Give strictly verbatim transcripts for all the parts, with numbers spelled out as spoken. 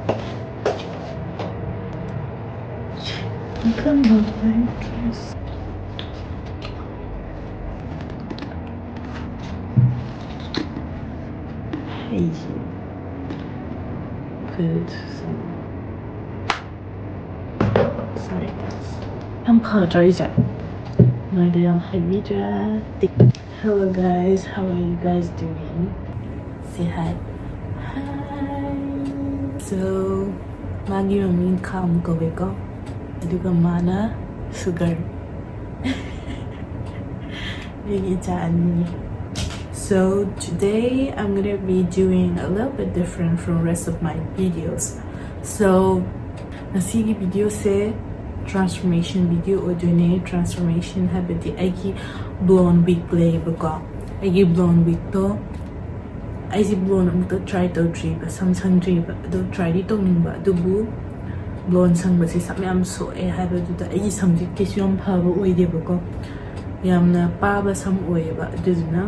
Hey. Put some. Sorry, guys. ꯌꯥꯝ ꯐꯗ꯭ꯔꯥ ꯑꯩꯁꯦ? ꯅꯣꯏꯗ ꯌꯥꯝ ꯍꯥꯏꯕꯤꯗ꯭ꯔꯥ? Hello guys, how are you guys doing? Say hi. Hi. So, ꯃꯥꯒꯤ ꯃꯃꯤꯡ ꯈꯥꯝ ꯀꯧꯋꯦꯀꯣ, ꯑꯗꯨꯒ ꯃꯥꯅ ꯁꯨꯒꯔ꯫ ꯑꯩꯒꯤ ꯏꯆꯥ ꯑꯅꯤꯅꯤ꯫ So today I'm gonna be doing a little bit different from rest of my videos. So ꯉꯁꯤꯒꯤ videoꯁꯦ transformation video ꯑꯣꯏꯗꯣꯏꯅꯦ꯫ Transformation ꯍꯥꯏꯕꯗꯤ ꯑꯩꯒꯤ blonde wig ꯂꯩꯌꯦꯕꯀꯣ, ꯑꯩꯒꯤ blonde wigꯇꯣ ꯑꯩꯁꯦ blonde ꯑꯃꯨꯛꯇ try ꯇꯧꯗ꯭ꯔꯤꯕ, ꯁꯝ ꯁꯪꯗ꯭ꯔꯤꯕ, ꯑꯗꯣ tryꯗꯤ ꯇꯧꯅꯤꯡꯕ, ꯑꯗꯨꯕꯨ blonde ꯁꯪꯕꯁꯦ ꯁꯝ ꯌꯥꯝ ꯁꯣꯛꯑꯦ ꯍꯥꯏꯕꯗꯨꯗ ꯑꯩꯒꯤ ꯁꯝꯁꯦ ꯀꯩꯁꯨ ꯌꯥꯝ ꯐꯕ ꯑꯣꯏꯗꯦꯕꯀꯣ, ꯌꯥꯝꯅ ꯄꯥꯕ ꯁꯝ ꯑꯣꯏꯌꯦꯕ꯫ ꯑꯗꯨꯗꯨꯅ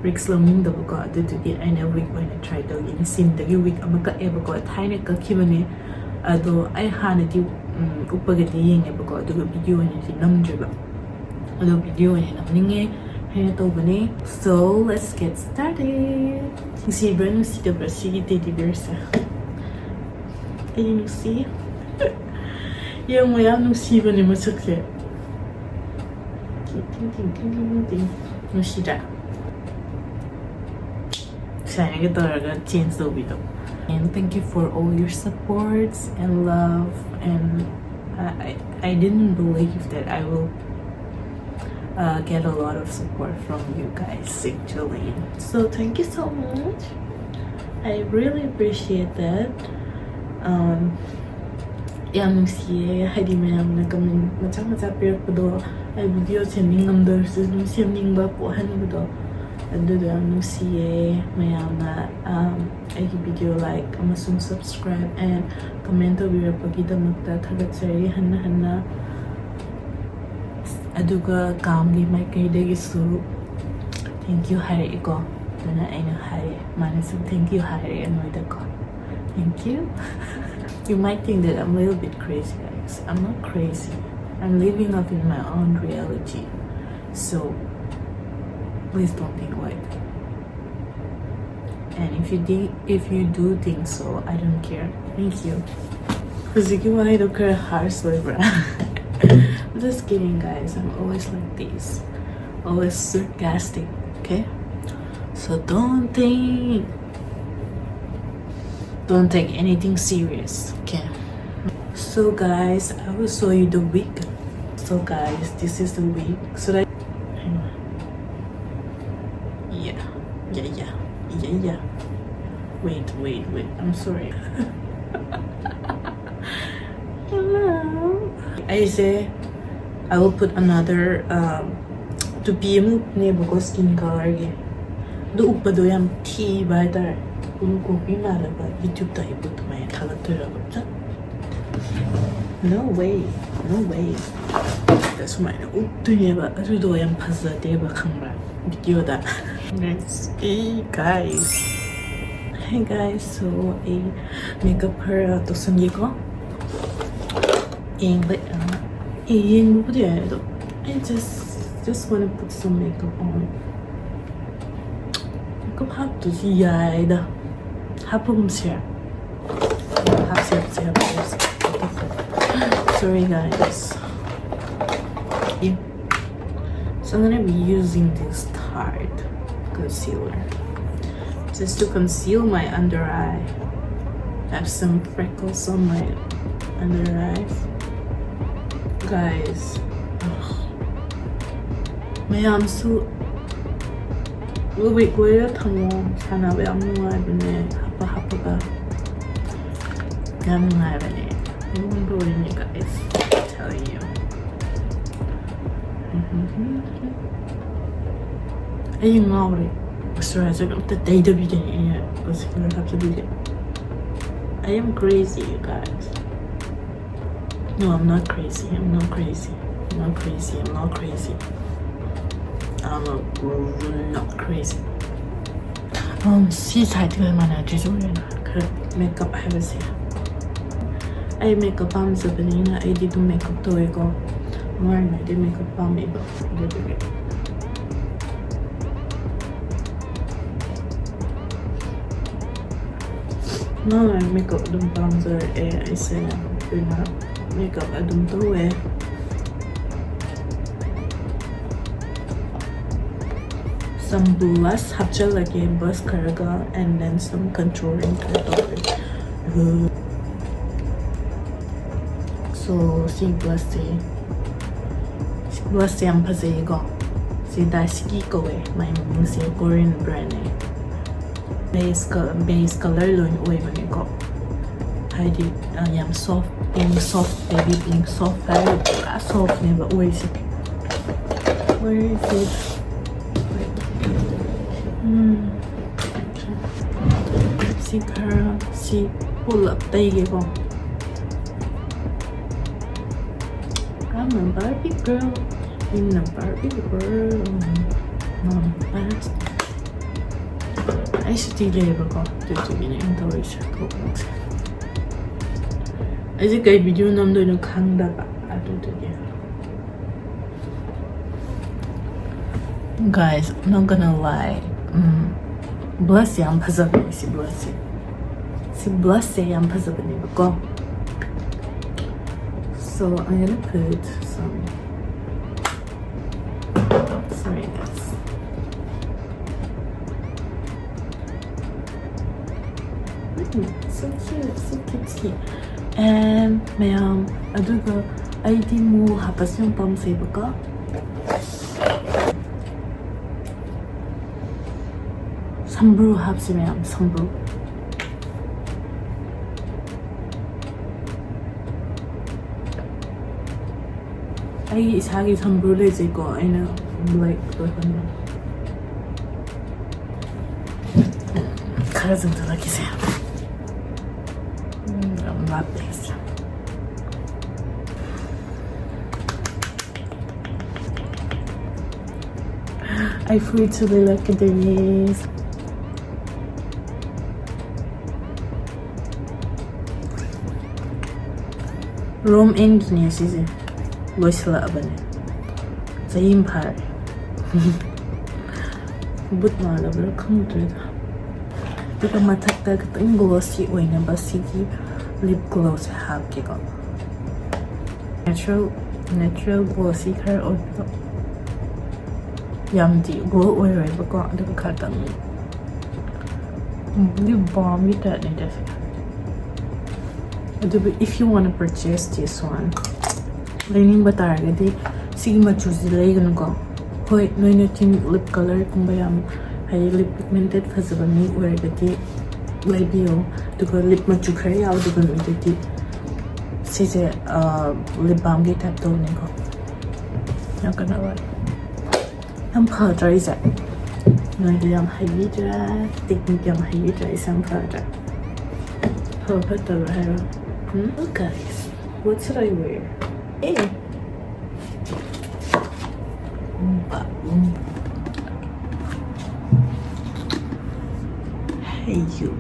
risk ꯂꯧꯅꯤꯡꯗꯕꯀꯣ, ꯑꯗꯨꯗꯨꯒꯤ ꯑꯩꯅ wig ꯑꯣꯏꯅ try ꯇꯧꯒꯦꯅ ꯁꯤꯝꯗꯒꯤ wig ꯑꯃ ꯀꯛꯑꯦꯕꯀꯣ꯫ ꯊꯥꯏꯅ ꯀꯛꯈꯤꯕꯅꯦ, ꯑꯗꯣ ꯑꯩ ꯍꯥꯟꯅꯗꯤ ꯎꯞꯄꯒꯗꯤ ꯌꯦꯡꯉꯦꯕꯀꯣ, ꯑꯗꯨꯒ video ꯑꯣꯏꯅꯗꯤ ꯅꯝꯗ꯭ꯔꯤꯕ꯫ ꯑꯗꯣ video ꯑꯣꯏꯅ ꯅꯝꯅꯤꯡꯉꯦ ꯍꯥꯏꯅ ꯇꯧꯕꯅꯦ꯫ So let's get started. ꯅꯨꯡꯁꯤꯕ꯭ꯔꯥ ꯅꯨꯡꯁꯤꯗꯕ꯭ꯔꯥ ꯁꯤꯒꯤ teddy bearꯁꯦ? ꯑꯩꯗꯤ ꯅꯨꯡꯁꯤ꯫ ꯌꯦꯡꯉꯣ, ꯌꯥꯝ ꯅꯨꯡꯁꯤꯕꯅꯦ ꯃꯁꯛꯁꯦ꯫ ꯇꯤꯡ, ꯇꯤꯡ, ꯇꯤꯡ, ꯇꯤꯡ, ꯇꯤꯡ, ꯇꯤꯡ꯫ ꯅꯨꯡꯁꯤꯗ꯭ꯔꯥ? ꯁꯨꯃꯥꯏꯅꯒ ꯇꯧꯔꯒ change ꯇꯧꯕꯤꯗꯣ꯫ And thank you for all your supports and love, and I, I, I didn't believe that I will uh, get a lot of support from you guys, actually. So thank you so much. I really appreciate that. Um, ꯌꯥꯝ ꯅꯨꯡꯁꯤꯌꯦ, ꯍꯥꯏꯗꯤ ꯃꯌꯥꯝꯅ comment ꯃꯆꯥ ꯃꯆꯥ ꯄꯤꯔꯛꯄꯗꯣ, ꯑꯩ video ꯁꯦꯝꯅꯤꯡꯉꯝꯗ꯭ꯔꯁꯨ ꯑꯗꯨꯝ ꯁꯦꯝꯅꯤꯡꯕ ꯄꯣꯛꯍꯟꯕꯗꯣ, ꯑꯗꯨꯗꯣ ꯌꯥꯝ ꯅꯨꯡꯁꯤꯌꯦ꯫ ꯃꯌꯥꯝꯅ, um, ꯑꯩꯒꯤ video like ꯑꯃꯁꯨꯡ subscribe and comment ꯇꯧꯕꯤꯔꯛꯄꯒꯤꯗꯃꯛꯇ ꯊꯥꯒꯠꯆꯔꯤ ꯍꯟꯅ ꯍꯟꯅ꯫ ꯑꯗꯨꯒ ꯀꯥꯝꯒꯤ ꯃꯥꯏꯀꯩꯗꯒꯤꯁꯨ thank you ꯍꯥꯏꯔꯛꯏꯀꯣ꯫ ꯑꯗꯨꯅ ꯑꯩꯅ ꯍꯥꯏꯔꯦ, ꯃꯥꯅꯁꯨ thank you ꯍꯥꯏꯔꯛꯑꯦ ꯅꯣꯏꯗꯀꯣ꯫ Thank you. You might think that I'm a little bit crazy, guys. I'm not crazy. I'm living up in my own reality. So please don't think like that. And if you think, if you do think so, I don't care. Thank you. ꯍꯧꯖꯤꯛꯀꯤ ꯋꯥꯍꯩꯗꯣ ꯈꯔ harsh ꯑꯣꯏꯕ꯭ꯔꯥ? I'm just kidding, guys. I'm always like this. Always sarcastic, okay? So don't think, don't take anything serious, okay? So guys, I will show you the wig. So guys, this is the wig. Should I? Hang on. Yeah, yeah, yeah, yeah, yeah. Wait, wait, wait. I'm sorry. Hello. ꯑꯩꯁꯦ, I will put another, um, ꯇꯨꯄꯤ ꯑꯃ ꯎꯞꯅꯦꯕꯀꯣ, skin colorꯒꯤ꯫ ꯑꯗꯨ ꯎꯞꯄꯗꯣ ꯌꯥꯝ ꯊꯤꯕ ꯍꯥꯏꯇꯥꯔꯦ꯫ ꯎꯔꯨꯀꯣꯛꯄꯤ ꯃꯥꯜꯂꯒ YouTubeꯇ ꯑꯩꯕꯨ ꯑꯗꯨꯃꯥꯏꯅ ꯊꯥꯒꯠꯇꯣꯏꯔꯕ? ꯆꯠ꯫ No way, no way. ꯁꯨꯃꯥꯏꯅ ꯎꯞꯇꯣꯏꯅꯦꯕ꯫ ꯑꯗꯨꯗꯣ ꯌꯥꯝ ꯐꯖꯗꯦꯕ, ꯈꯪꯕ꯭ꯔꯥ? Videoꯗ꯫ Guys, hey guys. Hey guys, so ꯑꯩ makeup ꯈꯔ ꯇꯧꯁꯟꯒꯦꯀꯣ꯫ ꯌꯦꯡꯕ, ꯑ, ꯌꯦꯡꯕꯕꯨꯗꯤ ꯌꯥꯏ, ꯑꯗꯣ I just, just wanna put some makeup on. Makeup ꯍꯥꯞꯇ꯭ꯔꯁꯨ ꯌꯥꯏꯗ꯫ ꯍꯥꯞꯄꯒꯨꯝꯁꯤꯔꯥ? ꯍꯥꯞꯁꯦ, ꯍꯥꯞꯁꯦ, ꯍꯥꯞꯁꯦ, ꯍꯥꯞꯁꯦ꯫ Sorry, guys. Yeah. So I'm gonna be using this Tarte concealer just to conceal my under eye. I have some freckles on my under eye. Guys, ugh. ꯃꯌꯥꯝꯁꯨ wig ꯑꯣꯏꯔ ꯊꯝꯃꯣ꯫ ꯁꯥꯟꯅꯕ ꯌꯥꯝ ꯅꯨꯡꯉꯥꯏꯕꯅꯦ, ꯍꯥꯞꯄ ꯍꯥꯞꯄꯒ꯫ ꯌꯥꯝ ꯅꯨꯡꯉꯥꯏꯕꯅꯦ꯫ ꯑꯩꯉꯣꯟꯗ ꯑꯣꯏꯅꯦ, guys, telling you. ꯑꯩ ꯉꯥꯎꯔꯦ꯫ Moisturizer ꯑꯝꯇ ꯇꯩꯗꯕꯤꯗꯅꯦ ꯑꯩꯅ concealer ꯍꯥꯞꯆꯕꯤꯁꯦ꯫ I am crazy, you guys. No, I'm not crazy. I'm not crazy. I'm not crazy. I'm not crazy. I'm a, not crazy. Um, ꯁꯤ sideꯀ ꯃꯥꯟꯅꯗ꯭ꯔꯤꯁꯦ ꯎꯔꯦꯅ? ꯃꯦꯀꯞ ꯍꯥꯏꯕꯁꯦ꯫ ꯑꯩ ꯃꯦꯀꯞ ꯄꯥꯝꯖꯕꯅꯤꯅ ꯑꯩꯗꯤ ꯑꯗꯨꯝ ꯃꯦꯀꯞ ꯇꯧꯋꯦꯀꯣ꯫ ꯃꯔꯝꯗꯤ ꯃꯦꯀꯞ ꯄꯥꯝꯃꯦꯕ꯫ ꯑꯗꯨꯗꯨꯒꯤ ꯅꯪ ꯃꯦꯀꯞ ꯑꯗꯨꯝ ꯄꯥꯝꯖꯔꯛꯑꯦ ꯑꯩꯁꯦ꯫ ꯑꯗꯨꯅ ꯃꯦꯀꯞ ꯑꯗꯨꯝ ꯇꯧꯋꯦ꯫ Some blush ꯍꯥꯞꯆꯜꯂꯒꯦ, ꯕ꯭ꯂꯁ ꯈꯔꯒ, and then some contouring ꯈꯔ ꯇꯧꯔꯒꯦ꯫ So ꯁꯤ ꯕ꯭ꯂꯁꯁꯦ, ꯁꯤ ꯕ꯭ꯂꯁꯁꯦ ꯌꯥꯝ ꯐꯖꯩꯌꯦꯀꯣ꯫ ꯁꯤ ꯗꯥꯏꯁꯤꯀꯤ ꯀꯧꯋꯦ, ꯃꯥꯏ ꯃꯃꯤꯡꯁꯦ꯫ Korean brandꯅꯦ꯫ Base ꯀ-, base color ꯂꯣꯏꯅ ꯑꯣꯏꯕꯅꯦꯀꯣ꯫ ꯍꯥꯏꯗꯤ, ꯑ, ꯌꯥꯝ soft pink, soft baby pink, soft ꯍꯥꯏꯔꯒ ꯄꯨꯔꯥ softꯅꯦꯕ ꯑꯣꯏꯁꯦ꯫ Where is it? ꯎꯝ꯫ ꯁꯤ ꯈꯔ, ꯁꯤ ꯄꯨꯂꯞ ꯇꯩꯒꯦꯀꯣ꯫ I'm a Barbie girl in a Barbie world. Non pass. ꯑꯩ ꯁꯨꯇꯤ ꯂꯩꯌꯦꯕꯀꯣ, ꯑꯗꯨꯗꯨꯒꯤꯅꯦ ꯑꯩꯅ ꯇꯧꯔꯤꯁꯦ ꯊꯣꯛꯂꯛꯁꯦ꯫ ꯑꯩꯁꯦ ꯀꯩ ꯚꯤꯗꯤꯑꯣ ꯅꯝꯗꯣꯏꯅꯣ ꯈꯪꯗꯕ, ꯑꯗꯨꯗꯨꯒꯤ꯫ Guys, I'm not gonna lie. Um, blush ꯌꯥꯝ ꯐꯖꯕꯅꯦ ꯁꯤ ꯕ꯭ꯂꯁꯁꯦ꯫ ꯁꯤ ꯕ꯭ꯂꯁꯁꯦ ꯌꯥꯝ ꯐꯖꯕꯅꯦꯕꯀꯣ꯫ So I'm gonna put some, sorry guys. Um, so cute, so cute, cute. And ꯃꯌꯥꯝ, ꯑꯗꯨꯒ ꯑꯩꯗꯤ ꯃꯨ ꯍꯥꯞꯄꯁꯨ ꯌꯥꯝ ꯄꯥꯝꯖꯩꯕꯀꯣ꯫ ꯁꯝꯕ꯭ꯔꯨ ꯍꯥꯞꯁꯤ ꯃꯌꯥꯝ, ꯁꯝꯕ꯭ꯔꯨ꯫ ꯑꯩꯒꯤ ꯏꯁꯥꯒꯤ ꯁꯝꯕ꯭ꯔꯨ ꯂꯩꯖꯩꯀꯣ, ꯑꯩꯅ ꯕ꯭ꯂꯦꯛ ꯑꯣꯏꯍꯟꯕ꯫ ꯈꯔ ꯆꯪꯁꯤꯜꯂꯛꯈꯤꯁꯦ꯫ ꯎꯝ, ꯌꯥꯝ ꯂꯥꯞꯄꯦ ꯁꯤꯁꯦ꯫ ꯑꯩ ꯐꯨꯔꯤꯠꯁꯨ ꯂꯤꯠꯂꯛꯀꯗꯣꯏꯅꯦ꯫ Room ꯑꯦꯟꯒꯤꯅꯦ ꯁꯤꯁꯦ, ꯂꯣꯏꯁꯤꯜꯂꯛꯑꯕꯅꯦ, ꯆꯍꯤ ꯑꯃ ꯐꯥꯔꯦ꯫ ꯕꯨꯠ ꯃꯥꯜꯂꯕ꯭ꯔꯥ ꯈꯪꯗ꯭ꯔꯦꯗ꯫ ꯑꯗꯨꯒ ꯃꯊꯛꯇ ꯈꯤꯇꯪ ꯒ꯭ꯂꯣꯁꯤ ꯑꯣꯏꯅꯕ ꯁꯤꯒꯤ ꯂꯤꯞ ꯒ꯭ꯂꯣꯁꯦ ꯍꯥꯞꯀꯦꯀꯣ꯫ ꯅꯦꯆꯔꯦꯜ ꯅꯦꯆꯔꯦꯜ ꯒ꯭ꯂꯣꯁꯤ ꯈꯔ ꯑꯣꯏꯕꯗꯣ, ꯌꯥꯝꯗꯤ ꯒ꯭ꯂꯣ ꯑꯣꯏꯔꯣꯏꯕꯀꯣ, ꯑꯗꯨꯒ ꯈꯇꯪ ꯂꯤꯞ ꯕꯥꯝꯒꯤ ꯇꯥꯏꯞꯅꯤꯗ ꯁꯤ꯫ ꯑꯗꯨꯕꯨ if you wanna purchase this one, ꯂꯩꯅꯤꯡꯕ ꯇꯥꯔꯒꯗꯤ ꯁꯤꯒꯤ ꯃꯆꯨꯁꯤ ꯂꯩꯒꯅꯨꯀꯣ꯫ ꯍꯣꯏ, ꯅꯣꯏꯅ ꯆꯤꯡ ꯂꯤꯞ ꯀꯂꯔꯒꯨꯝꯕ ꯌꯥꯝ, ꯍꯥꯏꯗꯤ ꯂꯤꯞ ꯄꯤꯒꯃꯦꯟꯇꯦꯠ ꯐꯖꯕ ꯃꯤ ꯑꯣꯏꯔꯒꯗꯤ ꯂꯩꯕꯤꯌꯣ꯫ ꯑꯗꯨꯒ ꯂꯤꯞ ꯃꯆꯨ ꯈꯔ ꯌꯥꯎꯗꯕ ꯃꯤꯗꯗꯤ ꯁꯤꯁꯦ ꯂꯤꯞ ꯕꯥꯝꯒꯤ ꯇꯥꯏꯞ ꯇꯧꯕꯅꯤꯀꯣ꯫ ꯌꯥꯝ ꯀꯟꯅ ꯑꯣꯏ꯫ ꯌꯥꯝ ꯐꯗ꯭ꯔꯥ ꯑꯩꯁꯦ? ꯅꯣꯏꯗ ꯌꯥꯝ ꯍꯩꯕꯤꯗ꯭ꯔꯥ? ꯇꯦꯛꯅꯤꯛ ꯌꯥꯝ ꯍꯩꯕꯤꯗ꯭ꯔꯥ ꯑꯩꯁꯦ? ꯌꯥꯝ ꯐꯗ꯭ꯔꯥ? ꯐꯕ ꯐꯠꯇꯕ꯭ꯔꯥ ꯍꯥꯏꯔꯣ? ꯎꯝ? Guys, what should I wear? A! Um, um. Hey, you.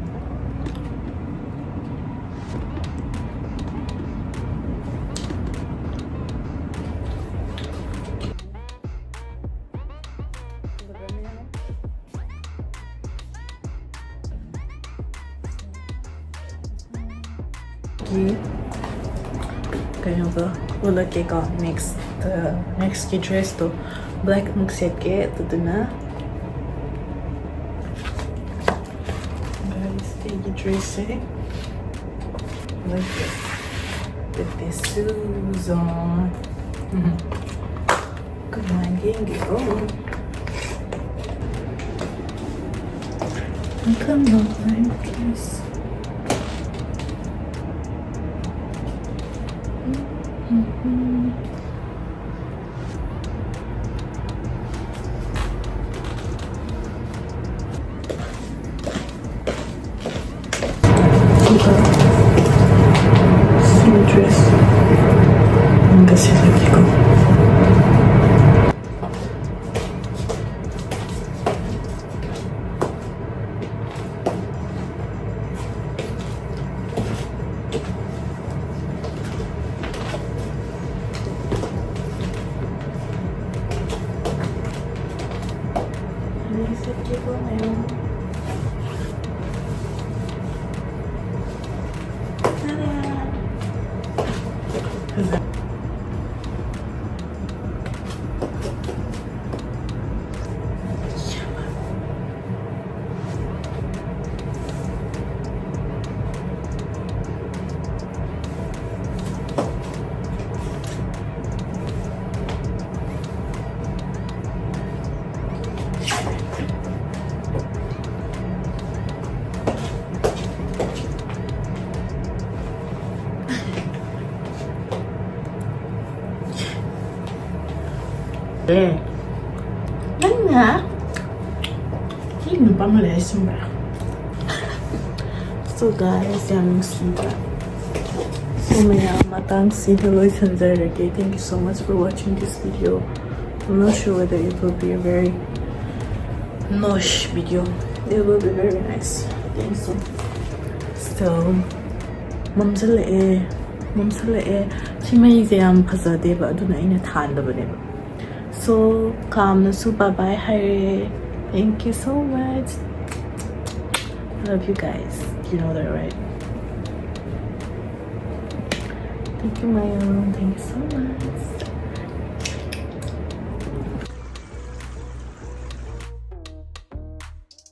ꯒꯤ ꯀꯩꯅꯣꯒ ꯎꯠꯂꯛꯀꯦꯀꯣ꯫ Next, next ꯀꯤ dress ꯇꯣ black ꯑꯃꯨꯛ ꯁꯦꯠꯀꯦ꯫ ꯑꯗꯨꯗꯨꯅ guys, ꯑꯩꯒꯤ dress say, look at this, with these shoes on. ꯎꯝ. ꯀꯃꯥꯏꯅ ꯌꯦꯡꯒꯦꯀꯣ? Come on, dress. Dress. Nunca se lo digo. ꯑꯦ, ꯅꯪꯅ ꯁꯤ ꯅꯨꯄꯥ ꯑꯃ ꯂꯩ ꯁꯤꯟꯕ꯭ꯔꯥ? So guys, ꯌꯥꯝ ꯅꯨꯡꯁꯤꯕ꯫ So ꯃꯌꯥꯝ, ꯃꯇꯥꯡꯁꯤꯗ ꯂꯣꯏꯁꯤꯟꯖꯔꯒꯦ. Thank you so much for watching this video. I'm not sure whether it will be a very nosh video. It will be very nice. Thank you so much. So, ꯃꯝꯁꯤꯜꯂꯛꯑꯦ, ꯃꯝꯁꯤꯜꯂꯛꯑꯦ꯫ ꯁꯤ ꯃꯩꯁꯦ ꯌꯥꯝ ꯐꯖꯗꯦꯕ, ꯑꯗꯨꯅ ꯑꯩꯅ ꯊꯥꯟꯗꯕꯅꯦꯕ꯫ So, ꯀꯥꯝꯅꯁꯨ bye bye ꯍꯥꯏꯔꯦ꯫ Thank you so much. Love you guys. You know that, right? Thank you, my own. Thank you so much.